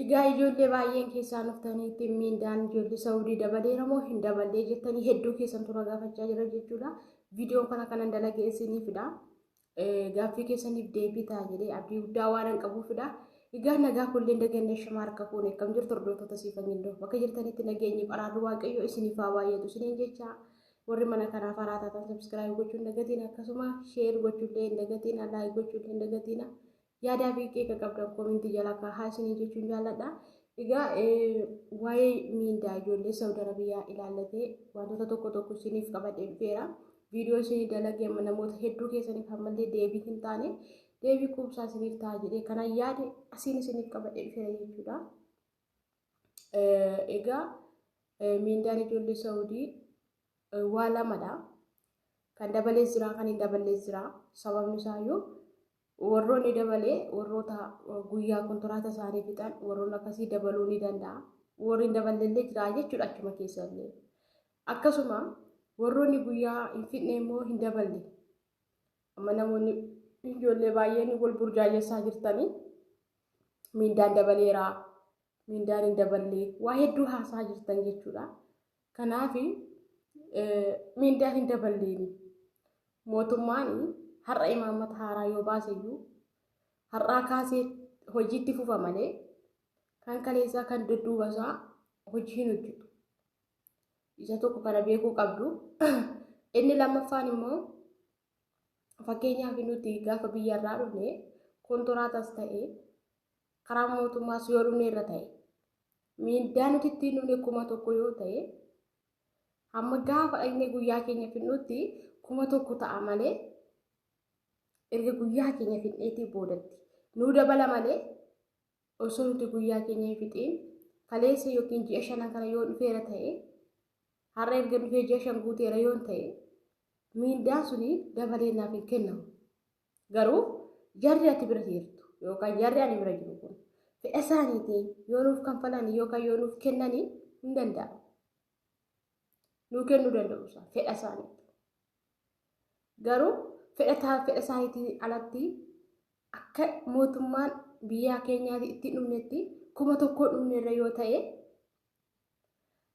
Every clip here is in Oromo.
Egaa ijoollee baay'een keessaan dhuftaniitti miindaan ijoollee Saawudii dabaleera moo hin daballee jettanii hedduu keessan tura gaafachaa jira jechuudha. Viidiyoon kana kanan dalagee isiniifidha. Gaaffii keessaniif deebii ta'a jedhee abdii guddaa waan hin qabuufidha. Egaa nagaa kulleen dagannee shama harka fuune akkam jirtu hordoftoota siifan gindoo bakka jirtanitti nageenyi qaraarri waaqayyoo isiniif haa baay'atu isiniin jecha warri mana kanaaf haaraa taatan subscribe gochuun hin dagatiin akkasuma share gochuullee hin dagatiin like gochuullee hin dagatiin yaadaa fi qeeqa qabdan koomentii jala kaahaa isiniin jechuun jaalladha. Egaa waa'ee miindaa ijoollee Saudi Arabiyaa ilaallatee wantoota tokko tokko isiniif qabadhee dhufeera. Viidiyoo isinii dalagee amma namoota hedduu keessaniif ammallee deebii hin taane deebii quubsaa isiniif ta'a jedhee kanan yaade asiin isiniif qabadhee dhufeera jechuudha. Egaa miindaan ijoollee Saudii waa lamadha. Kan dabalees jira kan hin daballees jira. Sababni isaayyuu warroonni dabalee warroota guyyaa kontiraata isaanii fixan warroonni akkasii dabaluu ni danda'a. Warri hin daballellee jira jechuudha achuma keessallee. Akkasuma warroonni guyyaa hin fixne immoo hin daballe. Amma namoonni ijoollee baay'een wal burjaajessaa jirtanii miindaan dabaleera, miindaan hin daballe waa hedduu haasaa jirtan jechuudha. Kanaaf miindaan hin daballeeni. Mootummaan har'a imaammata haaraa yoo baase iyyuu har'aa kaasee hojiitti fufa malee kan kaleessaa kan dudduuba isaa hojii hin hojjetu. Isa tokko kana beekuu qabdu. Inni lammaffaan immoo fakkeenyaaf nuti gaafa biyyarraa dhufne kontoraatas ta'e karaa mootummaas yoo dhufne irra ta'e miindaa nuti ittiin dhufne 1000 yoo ta'e hamma gaafa dhaqnee guyyaa keenya fidnutti 1000 ta'a malee erga guyyaa keenya fidneetii boodatti nuu dabala malee osoo nuti guyyaa keenya hin fixiin kaleessa yookiin ji'a shanan kana yoo dhufeera ta'e har'a erga dhufee ji'a 5 guuteera yoo ta'e miindaan suni dabalee naaf hin kennamu. Garuu jarri ati bira jirtu yookaan jarri ani bira jiru kun fedha isaaniitiin yoo nuuf kanfalan yookaan yoo nuuf kennanii hin danda'amu. Nuu kennuu danda'u isaan fedha isaaniitiin. Garuu fedha isaaniitiin alatti akka mootummaan biyyaa keenyaatti ittiin dhumnetti 1000 dhumneerra yoo ta'e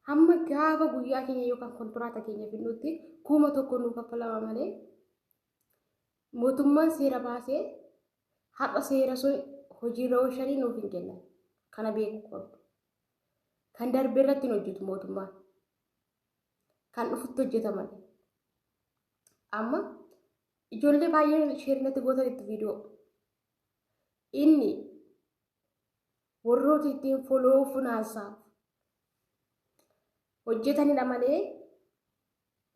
hamma gaafa guyyaa keenya yookaan kontiraata keenya fidnutti 1000 nuu kaffalama malee mootummaan seera baasee har'a seera sun hojiirra oolchanii nuuf hin kennan. Kana beekuu qabdu. Kan darbe irratti hin hojjetu mootummaan. Kan dhufutti hojjeta malee. Amma ijoollee baay'een sheernatti gootanitti viidiyoo. Inni warroota ittiin foloo funaansaaf hojjetanidha malee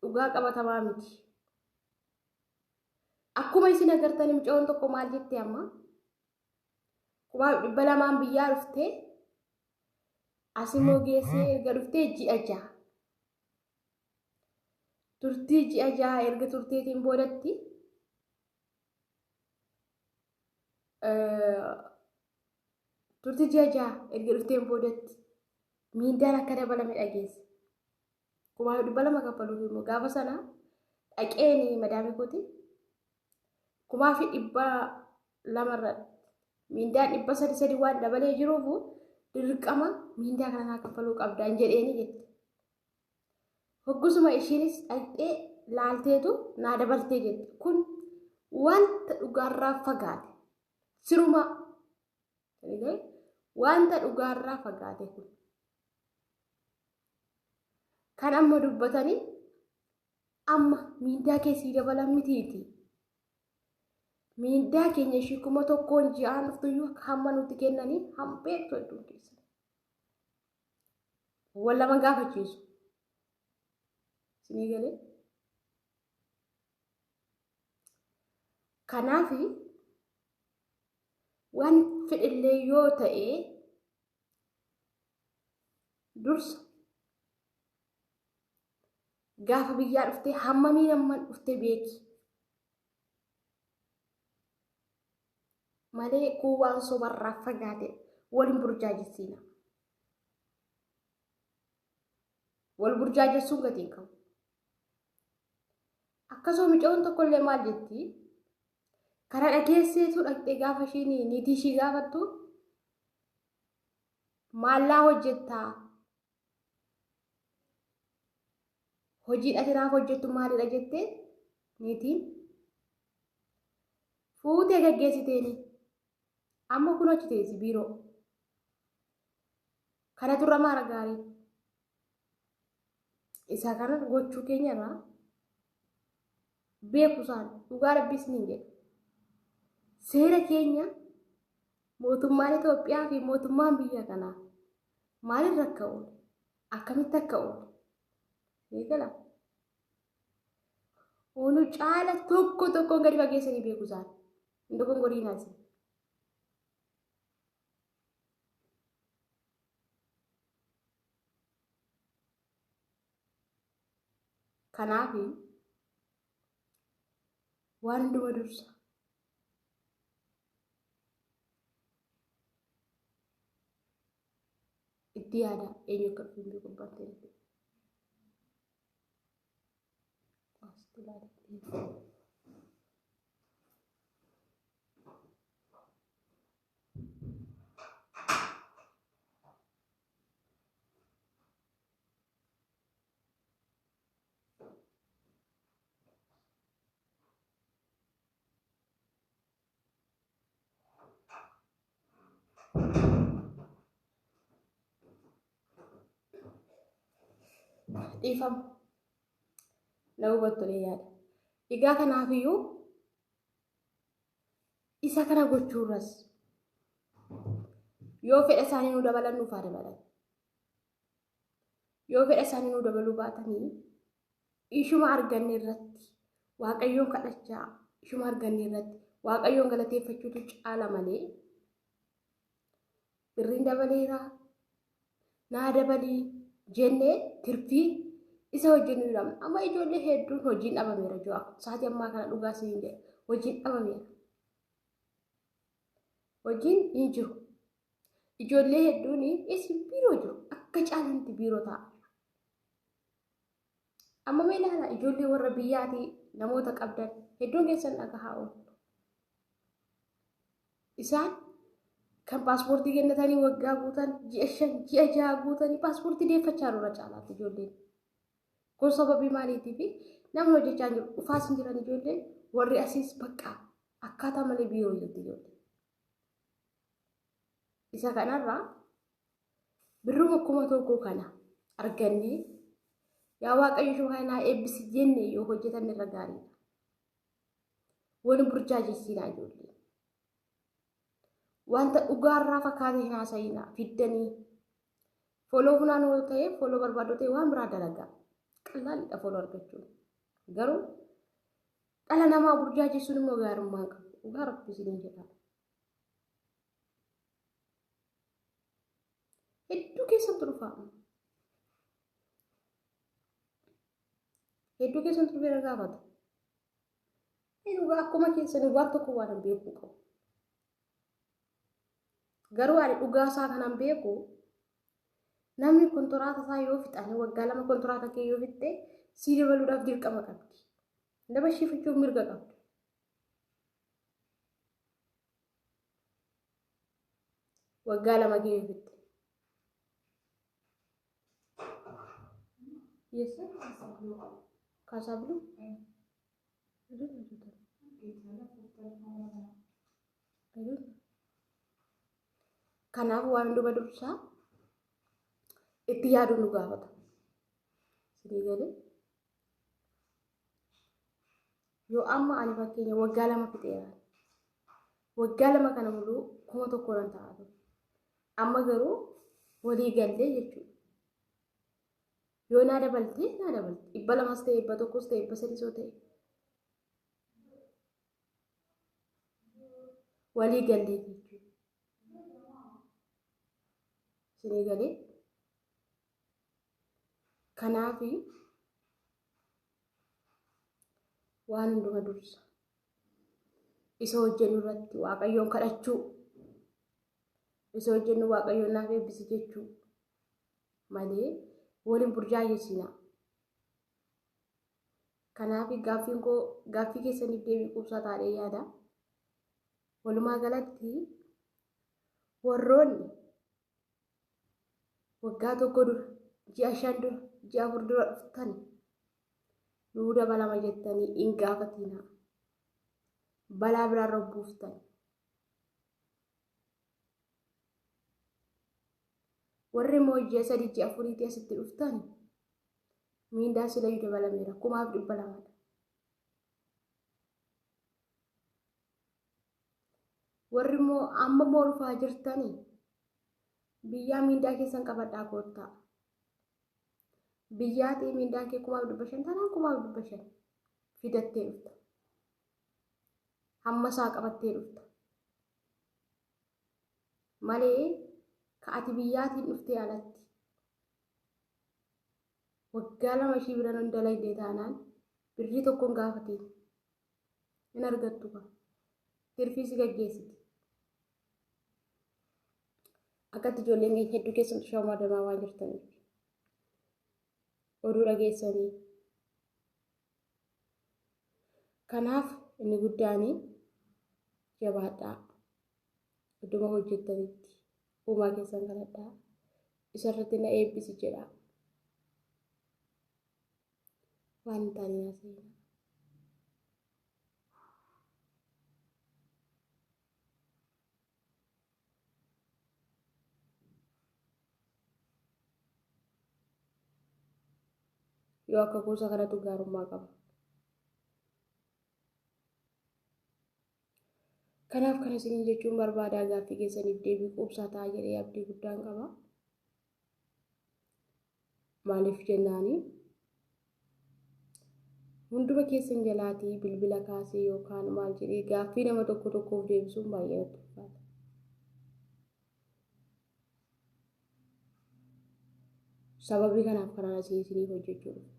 dhugaa qabatamaa miti. Akkuma isin agartan mucoon tokko maal jette amma 2,200 biyyaa dhuftee asimmoo geessee erga dhuftee ji'a 6 turtii ji'a 6 erga turteetiin boodatti turtii ji'a 6 erga dhufteen boodatti miindaan akka dabalame dhageesse. 2,200 kaffaluuf immoo gaafa sana dhaqeen madaamii kooti 2,200 irra miindaan 300 waan dabalee jiruuf dirqama miindaa kana naa kaffaluu qabdaan jedheeni jette. Hoggasuma ishiinis dhaqxee laalteetu naa dabaltee jette. Kun wanta dhugaarraa fagaate. Sirumaa wanta dhugaarraa fagaate kun. Kan amma dubbatanii amma miindaa keessii dabalan mitiiti. Miindaa keenya ishii 1000 ji'aan dhuftuyyuu hamma nuti kennanii hambeektu hedduun keessa. Wal lama gaafachiisu. Isinii galee? Kanaaf waan fedhellee yoo ta'e dursa gaafa biyyaa dhuftee hammamiin hamman dhuftee beeki. Malee kun waan sobarraa fagaate waliin burjaajessiina. Wal burjaajessuun gatii hin qabu. Akkasuma mucoon tokkollee maal jetti? Kana dhageesseetu dhaqxee gaafa ishiin niitii ishii gaafattu Maallaa hojjettaa? Hojiin ati naaf hojjettu maalidha jettee niitiin fuutee gaggeessiteeni. Amma kun achi teessi biiroo. Kana turra maara gaarii. Isa kana gochuu keenyarraa beeku isaan dhugaa Rabbiis ni jedha. Seera keenya mootummaan Itoophiyaa fi mootummaan biyya kanaa maalirra akka oole? Akkamitti akka oole? Eegala. Onu caala tokko tokkoon gadi fageessanii beeku isaan. Hin dogongoriinaa isin. Kanaaf waan hunduma dursa. Itti yaada eenyu akka dhufu hin beeku abbaan ta'e. Asitti ilaali. Dhiifama. Na hubattu yaada. Egaa kanaafiyyuu isa kana gochuurras yoo fedha isaanii nu dabalan nuuf haa dabalan. Yoo fedha isaanii nu dabaluu baatanii ishuma arganne irratti Waaqayyoon kadhachaa ishuma arganne irratti Waaqayyoon galateeffachuutu caala malee birriin dabaleera naa dabalii jennee tirfii isa hojjennu jedhamna. Amma ijoollee hedduun hojiin dhabameera jiru. Sa'aatii ammaa kana dhugaa siin jedha. Hojiin dhabameera. Hojiin hin jiru. Ijoollee hedduun isin biiroo jiru. Akka caalanti biiroo ta'a. Amma mee ilaala ijoollee warra biyyaatii namoota qabdan hedduun keessan dhagahaa oolu. Isaan kan paaspoortii kennatanii waggaa guutan ji'a 5 ji'a 6 guutanii paaspoortii deeffachaa jiru irra caalaatti ijoolleen. Kun sababii maaliitiif namni hojjechaa hin jiru dhufaas hin jiran ijoolleen warri asiis bakka akkaataa malee biiroo jirti ijoolleen. Isa kanarraa birruma 1000 kana argannee yaa Waaqayyo ishuma kana naa eebbisi jenne yoo hojjetan irra gaariidha. Wal burjaajessinaa ijoollee. Wanta dhugaarraa fakkaatee hin haasa'inaa fiddanii. Foloo funaan yoo ta'e foloo barbaadoo ta'e waan biraa dalagaa. Qallaalidha foloo argachuun. Garuu dhala namaa burjaajessuun immoo gaarummaa hin qabu. Dhugaa rabbi isiniin jedha. Hedduu keessattu dhufa. Hedduu keessattu dhufee na gaafata. Dhugaa akkuma keessanii waan tokko waan hin beeku qabu. Garuu ani dhugaa isaa kanan beeku namni kontiraata isaa yoo fixan waggaa 2 kontiraata kee yoo fixxe sii dabaluudhaaf dirqama qabdi. Nama ishii fichuuf mirga qabdi. Waggaa 2 kee yoo fixxe. Yes, sir. Kaasaa biluu? Kanaaf waan hunduma dursaa itti yaaduun nu gaafata. Sinii galee yoo amma ani fakkeenya waggaa 2 fixeera. Waggaa 2 kana muluu 1000 nan ta'a ture. Amma garuu walii gallee jechuudha. Yoo naa dabalte naa dabalte. 200s ta'e 100s ta'e 300s yoo ta'e walii gallee jechuudha. Sinii galee kanaaf waan hunduma dursa isa hojjennu irratti Waaqayyoon kadhachuu isa hojjennu Waaqayyoon naaf eebbisi jechuu malee waliin burjaajessinaa. Kanaaf gaaffiin koo gaaffii keessaniif deebii quubsaa taadhee yaada. Walumaa galatti warroonni Waggaa tokko dura, ji'a 5 dura, ji'a 4 dura dhuftan nuu dabalama jettanii hin gaafatinaa. Balaa biraarra buuftan. Warri immoo ji'a 3 ji'a 4 asitti dhuftan miindaa silayyuu dabalameera 1200. Warri immoo amma immoo dhufaa jirtanii biyyaa miindaa keessan qabadhaa koottaa. Biyyaatii miindaan kee 1500 taanaan 1500 fidattee dhufta. Hamma isaa qabattee dhufta. Malee ka ati biyyaatiin dhuftee alatti waggaa 2 ishii bira hin dalagne taanaan birrii tokko hin gaafatiin. Hin argattu ka. Tirfii si gaggeessiti. Akkatti ijoolleen keenya hedduu keessattuu shamarramaa waan jirtaniif. Oduu dhageessanii. Kanaaf inni guddaan jabaadhaa. Idduma hojjettanitti uumaa keessan kadhadhaa. Isarratti na eebbisi jedhaa. Waan hin taane haasa'inaa. Yoo akka kuusa kanatu gaarummaa qaba. Kanaaf kana isiniin jechuun barbaadaa gaaffii keessaniif deebii quubsaa ta'a jedhee abdii guddaan qaba. Maaliif jennaani hunduma keessan jalaatii bilbila kaasee yookaan maal jedhee gaaffii nama tokko tokkoof deebisuun baay'ee natti ulfaata. Sababii kanaaf kanaan asii isiniif hojjechuu dhufe.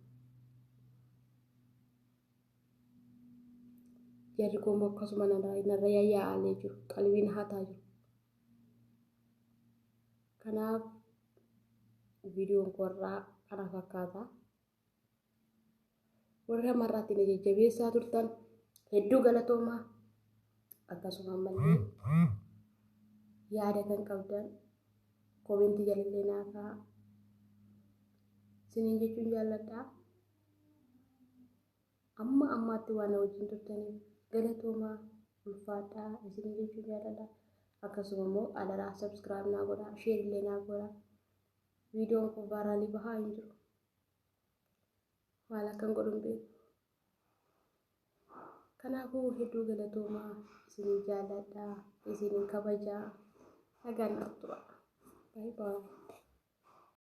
Jarri kun akkasuma narra yayyaa'alee jiru. Qalbiin hataa jiru. Kanaaf viidiyoon korraa kana fakkaata. Warra marraatti na jajjabeessaa turtan hedduu galatoomaa. Akkasuma ammallee yaada kan qabdan koomentii jalallee naa kaa'aa. Isiniin jechuun jaalladha. Amma ammaatti waan na wajjin turtaniif galatoomaa ulfaadhaa isiniin jechuun jaalladha. Akkasuma immoo adaraa subscribe naa godhaa, share illee naa godhaa. Viidiyoon kun vaaraalii bahaa hin jiru. Maal akkan godhu hin beeku. Kanaafuu hedduu galatoomaa isiniin jaalladha, isiniin kabajaa. Nagaan naaf tura. Baay'ee baay'ee.